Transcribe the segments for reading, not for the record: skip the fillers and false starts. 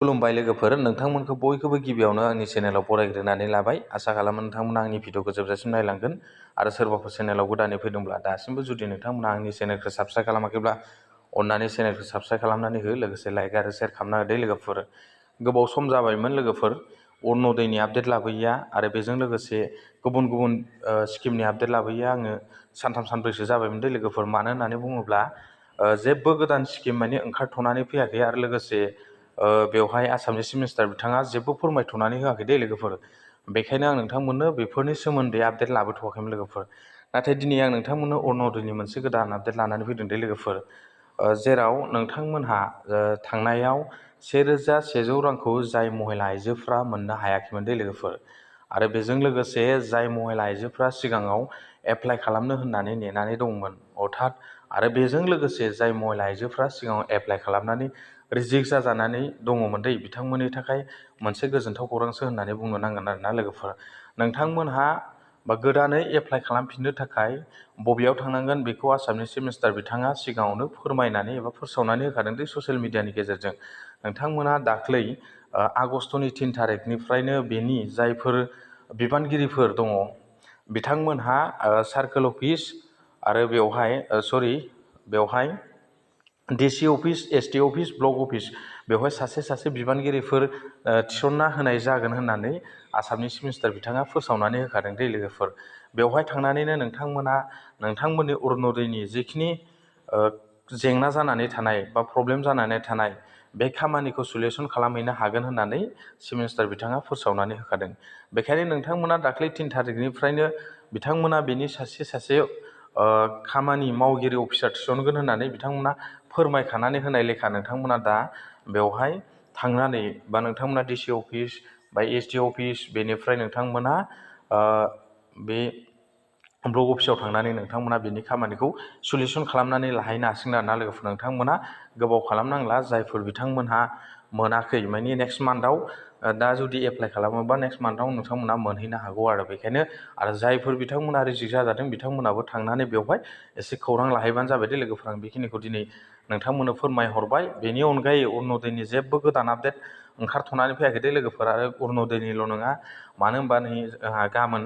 खुलुमबाय लोगोफोर, नोंथांमोनखौ बयखौबो गिबियावनो आंनि चेनेलाव बरायग्रोनानै लाबाय। आसा खालामो नोंथांमोना आंनि भिडिअखौ जोबजासिम नायलांगोन आरो सोरबाफोर चेनेलाव गोदानै फैदोंब्ला दासिमबो जुदि नोंथांमोना आंनि चेनेलखौ साबस्क्राइब खालामाखैब्ला अन्नानै चेनेलखौ साबस्क्राइब खालामनानै हो, लोगोसे लाइक आरो शेयार खालामना होदो लोगोफोर। गोबाव सम जाबायमोन लोगोफोर अरुनदयनि आपडेट लाबोयैया आरो बेजों लोगोसे गुबुन गुबुन स्किमनि आपडेट लाबोयैया आङो सानथाम सानब्रैसो जाबायमोन दे लोगोफोर। मानो होननानै बुङोब्ला जेबो गोदान स्किम माने ओंखारथ'नानै फैयाखै आरो लोगोसे बेवहाय आसामनि चिफ मिनिस्टार बिथाङा जेबो फोरमायथ'नानै होआखै दे लोगोफोर। बेखायनो आं नोंथांमोननो बेफोरनि सोमोन्दै आपडेट लाबोथ'वाखैमोन लोगोफोर। नाथाय दिनै आं नोंथांमोननो अरुनदयनि मोनसे गोदान आपडेट लानानै फैदों दे लोगोफोर, जेराव नोंथांमोनहा थांनायाव 1,100 रांखौ जाय महिला आइजोफ्रा मोननो हायाखैमोन दे लोगोफोर, आरो बेजों लोगोसे जाय महिला आइजोफ्रा सिगाङाव एप्लाइ खालामनो होननानै नेनानै दंमोन, अर्थात आरो बेजों लोगोसे जाय महिला आइजोफ्रा सिगाङाव एप्लाइ खालामनानै रिजेक्ट जाजानानै दङमोन दै, बिथांमोननि थाखाय मोनसे गोजोनथाव खौरांसो होननानै बुंनो नांगोन आरोना लोगोफोर। नोंथांमोनहा गोदानै एप्लाइ खालामफिननो थाखाय बबेयाव थांनांगोन बेखौ आसामनि चिफ मिनिस्टार बिथाङा सिगाङावनो फोरमायनानै एबा फोसावनानै होखादों दि ससियेल मिडियानि गेजेरजों। नोंथांमोना दाख्लै आगस्टनि 3 थारिखनिफ्रायनो बेनि जायफोर बिबानगिरिफोर दङ बिथांमोनहा सार्कोल अफिस आरो बेवहाय DC office, ST office, block office बेवहाय सासे बिबानगिरिफोर थिसनना होनाय जागोन होननानै आसामनि चिफ मिनिस्टार बिथाङा फोसावनानै होखादों दे लोगोफोर। बेवहाय थांनानैनो नोंथांमोना नोंथांमोननि अरुनदयनि जिखिनि जेंना जानानै थानाय बा प्रब्लेम जानानै थानाय बे खामानिखौ सलिउसन खालामहैनो हागोन होननानै चिफ मिनिस्टार बिथाङा फोसावनानै होखादों। बेखायनो नोंथांमोना दाख्लै 3 थारिखनिफ्रायनो बिथांमोना बेनि सासे खामानि मावगिरि अफिसार थिसनगोन होननानै बिथांमोना फोरमायखानानै होनाय लेखा नोंथांमोना दा बेवहाय थांनानै बा नोंथांमोना डिसि अफिस बा एसटि अफिस, बेनिफ्राय नोंथांमोना बे ब्लक अफिसाव थांनानै नोंथांमोना बेनि खामानिखौ सलिउसन खालामनानै लाहैनो हासिगोन आरोना लोगोफोर। नोंथांमोना गोबाव खालामनांला, जायफोर बिथांमोनहा मोनाखै माने नेक्स्ट मान्थआव दा जुदि एप्लाइ खालामोबा नेक्स्ट मान्थआव नोंथांमोना मोनहैनो हागौ आरो। बेखायनो आरो जायफोर बिथांमोना रिजेक्ट जाजादों बिथांमोनाबो थांनानै बेवहाय एसे खौरां लाहैबानो जाबाय दे लोगोफोर। आं बेखिनिखौ दिनै नोंथांमोननो फोरमायहरबाय। बेनि अनगायै अरुनदयनि जेबो गोदान आपडेट ओंखारथ'नानै फैयाखै दे लोगोफोर। आरो अरुनदयनिल' नङा, मानो होनबा नै जोंहा गाबोन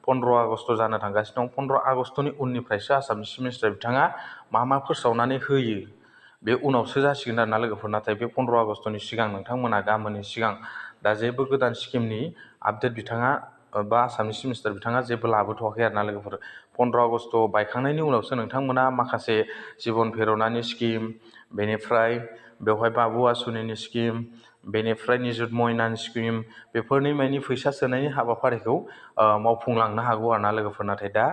15 आगस्ट जानो थांगासिनो दं। 15 आगस्टनि उननिफ्रायसो आसामनि चिफ मिनिस्टार बिथाङा मा फोसावनानै होयो बे उनावसो जासिगोन आरोना लोगोफोर। नाथाय बे 15 आगस्टनि सिगां नोंथांमोना गाबोननि सिगां दा जेबो गोदान स्किमनि आपडेट बिथाङा बा आसामनि चिफ मिनिस्टार बिथाङा जेबो लाबोथ'वाखै आरोना लोगोफोर। 15 आगस्ट बायखांनायनि उनावसो नोंथांमोना माखासे जिबन फेर'नानि स्किम, बेनिफ्राय बेवहाय बाबु आसुनिनि स्किम, बेनिफ्राय निजुत मयनानि स्किम, बेफोरनि माने फैसा सोनायनि हाबाफारिखौ मावफुंलांनो हागौ आरोना लोगोफोर। नाथाय दा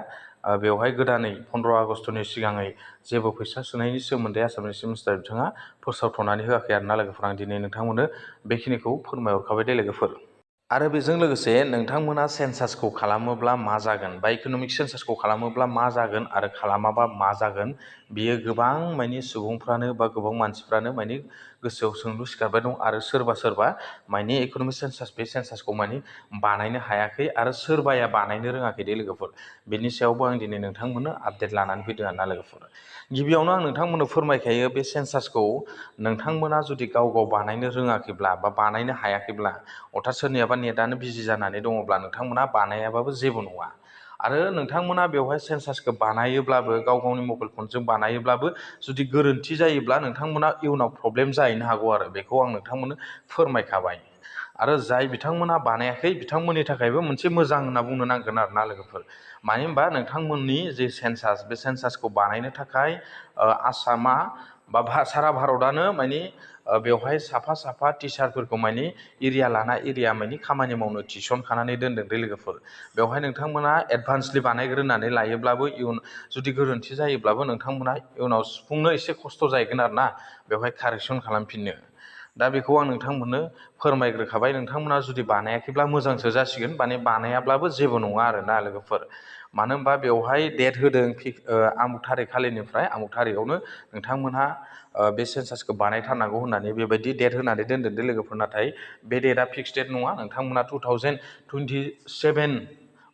बेवहाय गोदानै 15 आगस्टनि सिगाङै जेबो फैसा सोनायनि सोमोन्दै आसामनि चिफ मिनिस्टार बिथाङा फोसावथ'नानै होआखै आरोना लोगोफोर। आं दिनै नोंथांमोननो बेखिनिखौ फोरमायहरखाबाय दे लोगोफोर। आरो बेजों लोगोसे नोंथांमोना सेन्सासखौ खालामोब्ला मा जागोन बा इक'नमिक सेन्सासखौ खालामोब्ला मा जागोन आरो खालामाबा मा जागोन, बियो गोबां माने सुबुंफ्रानो बा गोबां मानसिफ्रानो माने गोसोआव सोंलु सिखारबाय दं। आरो सोरबा माने इक'नमिक सेन्सास बे सेन्सासखौ माने बानायनो हायाखै आरो सोरबाया बानायनो रोङाखै दे लोगोफोर। बेनि सायावबो आं दिनै नोंथांमोननो आपडेट लानानै फैदों आरोना लोगोफोर। गिबियावनो आं नोंथांमोननो फोरमायखायो, बे सेन्सासखौ नोंथांमोना जुदि गाव बानायनो रोङाखैब्ला बा बानायनो हायाखैब्ला, अर्थात सोरनियाबा नेटआनो बिजि जानानै दङब्ला नोंथांमोना बानायाबाबो जेबो नङा। आरो नोंथांमोना बेवहाय सेन्सासखौ बानायोब्लाबो गाव गावनि मबाइल फनजों बानायोब्लाबो जुदि गोरोन्थि जायोब्ला नोंथांमोना इयुनाव प्रब्लेम जाहैनो हागौ आरो। बेखौ आं नोंथांमोननो फोरमायखाबाय। आरो जाय बिथांमोना बानायाखै बिथांमोननि थाखायबो मोनसे मोजां होनना बुंनो नांगोन आरोना लोगोफोर। मानो होनबा नोंथांमोननि जे सेन्सास, बे सेन्सासखौ बानायनो थाखाय आसामा बा सारा भारतआनो माने बेवहाय साफा टिचारफोरखौ माने एरिया लाना एरिया माने खामानि मावनो थिसनखानानै दोनदों दे लोगोफोर। बेवहाय नोंथांमोना एडभान्सलि बानायग्रोनानै लायोब्लाबो इयुन जुदि गोरोन्थि जायोब्लाबो नोंथांमोना इयुनाव सुफुंनो एसे खस्थ' जाहैगोन आरोना, बेवहाय कारेक्सन खालामफिननो। दा बेखौ आं नोंथांमोननो फोरमायग्रोखाबाय। नोंथांमोना जुदि बानायाखैब्ला मोजांसो जासिगोन, माने बानायाब्लाबो जेबो नङा आरोना लोगोफोर। मानो होनबा बेवहाय डेट होदों आमुक थारिख खालिनिफ्राय आमुक थारिखआवनो नोंथांमोनहा बे सेन्सासखौ बानायथारनांगौ होननानै बेबायदि डेट होनानै दोनदों दे लोगोफोर। नाथाय बे डेटआ फिक्स डेट नङा। नोंथांमोना 2027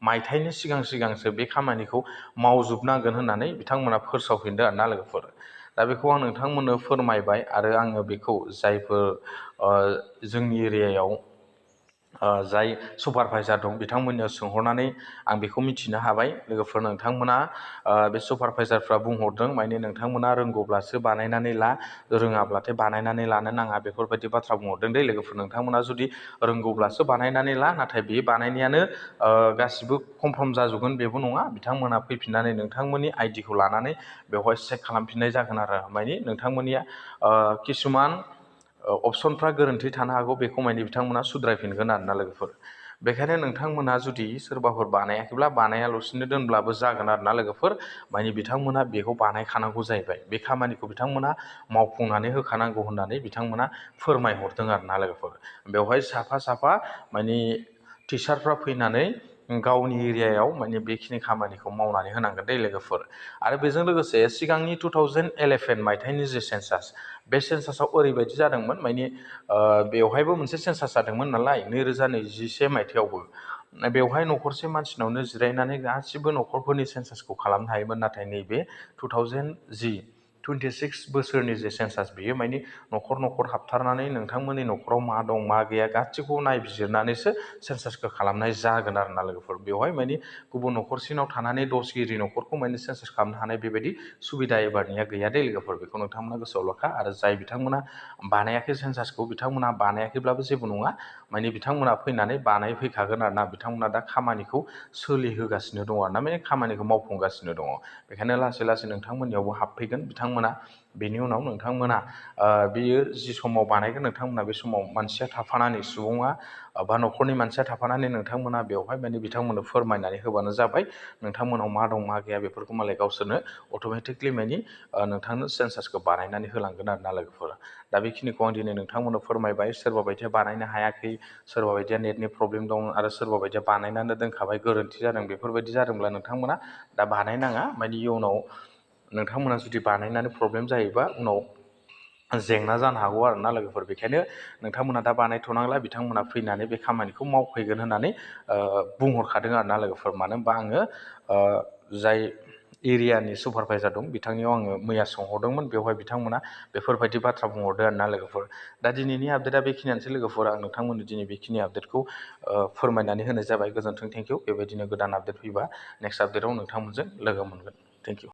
मायथाइनि सिगांसो बे खामानिखौ मावजोबनांगोन होननानै बिथांमोना फोसावफिनदों आरोना लोगोफोर। दा बेखौ आं नोंथांमोननो फोरमायबाय। आरो आङो बेखौ जायफोर जोंनि एरियायाव जाय सुपारभाइजार दं बिथांमोननियाव सोंहरनानै आं बेखौ मिथिनो हाबाय लोगोफोर नोंथांमोना बे सुपारभाइजारफ्रा बुंहरदों माने नोंथांमोना रोंगौब्लासो बानायनानै ला रोङाब्लाथाय बानायनानै लानो नाङा बेफोरबायदि बाथ्रा बुंहरदों दे लोगोफोर नोंथांमोना जुदि रोंगौब्लासो बानायनानै ला नाथाय बे बानायनायानो गासिबो कनफार्म जाजोबगोन बेबो नङा बिथांमोना फैफिननानै नोंथांमोननि आइडिखौ लानानै बेवहाय चेक खालामफिननाय जागोन आरो माने नोंथांमोननिया किसुमान अपसनफ्रा गोरोन्थि थानो हागौ बेखौ माने बिथांमोना सुद्रायफिनगोन आरोना लोगोफोर बेखायनो नोंथांमोना जुदि सोरबाफोर बानायाखैब्ला बानायालासिनो दोनब्लाबो जागोन आरोना लोगोफोर माने बिथांमोना बेखौ बानायखानांगौ जाहैबाय बे खामानिखौ बिथांमोना मावफुंनानै होखानांगौ होननानै बिथांमोना फोरमायहरदों आरोना लोगोफोर बेवहाय साफा साफा माने टिचारफ्रा फैनानै गावनि एरियायाव माने बेखिनि खामानिखौ मावनानै होनांगोन दे लोगोफोर आरो बेजों लोगोसे सिगांनि 2011 मायथाइनि जे सेन्सास बे सेन्सासाव ओरैबायदि जादोंमोन माने बेवहायबो मोनसे सेन्सास जादोंमोन नालाय 2021 मायथाइयावबो बेवहाय न'खरसे मानसिनावनो जिरायनानै गासिबो न'खरफोरनि सेन्सासखौ खालामनो हायोमोन नाथाय नैबे 26 बोसोरनि जे सेन्सास बियो माने न'खर न'खर हाबथारनानै नोंथांमोननि न'खराव मा दं मा गैया गासिखौबो नायबिजिरनानैसो सेन्सासखौ खालामनाय जागोन आरोना लोगोफोर बेवहाय माने गुबुन न'खरसेनाव थानानै दसगिरि न'खरखौ माने सेन्सास खालामनो हानाय बेबायदि सुबिदा एबारनिया गैया दे लोगोफोर बेखौ नोंथांमोना गोसोआव लाखा आरो जाय बिथांमोना बानायाखै सेन्सासखौ बिथांमोना बानायाखैब्लाबो जेबो नङा माने बिथांमोना फैनानै बानायफैखागोन आरोना बिथांमोना दा खामानिखौ सोलिहोगासिनो दङ आरोना माने खामानिखौ मावफुंगासिनो दङ बेखायनो लासै लासै नोंथांमोननियावबो हाबफैगोन बिथांमोना बेनि उनाव नोंथांमोना बियो जि समाव बानायगोन नोंथांमोना बे समाव मानसिया थाफानानै सुबुङा बा न'खरनि मानसिया थाफानानै नोंथांमोना बेवहाय माने बिथांमोननो फोरमायनानै होबानो जाबाय नोंथांमोनाव मा दं मा गैया बेफोरखौ मालाय गावसोरनो अट'मेटिकलि माने नोंथांनो सेन्सासखौ बानायनानै होलांगोन आरोना लोगोफोर दा बेखिनिखौ आं दिनै नोंथांमोननो फोरमायबाय सोरबा बायदिया बानायनो हायाखै सोरबा बायदिया नेटनि प्रब्लेम दं आरो सोरबा बायदिया बानायनानै दोनखाबाय गोरोन्थि जादों बेफोरबायदि जादोंब्ला नोंथांमोना दा बानायनाङा माने इयुनाव नोंथांमोना जुदि बानायनानै प्रब्लेम जायोबा उनाव जेंना जानो हागौ आरोना लोगोफोर बेखायनो नोंथांमोना दा बानायथ'नांला बिथांमोना फैनानै बे खामानिखौ मावफैगोन होननानै बुंहरखादों आरोना लोगोफोर मानो होनबा आङो जाय एरियानि सुपारभाइजार दं बिथांनियाव आङो मैया सोंहरदोंमोन बेवहाय बिथांमोना बेफोरबायदि बाथ्रा बुंहरदों आरोना लोगोफोर दा दिनैनि आपडेटआ बेखिनियानोसै लोगोफोर आं नोंथांमोननो दिनै बेखिनि आपडेटखौ फोरमायनानै होनाय जाबाय गोजोन्थों थेंकिउ बेबायदिनो गोदान आपडेट फैबा नेक्स्ट आपडेटआव नोंथांमोनजों लोगो मोनगोन थेंकिउ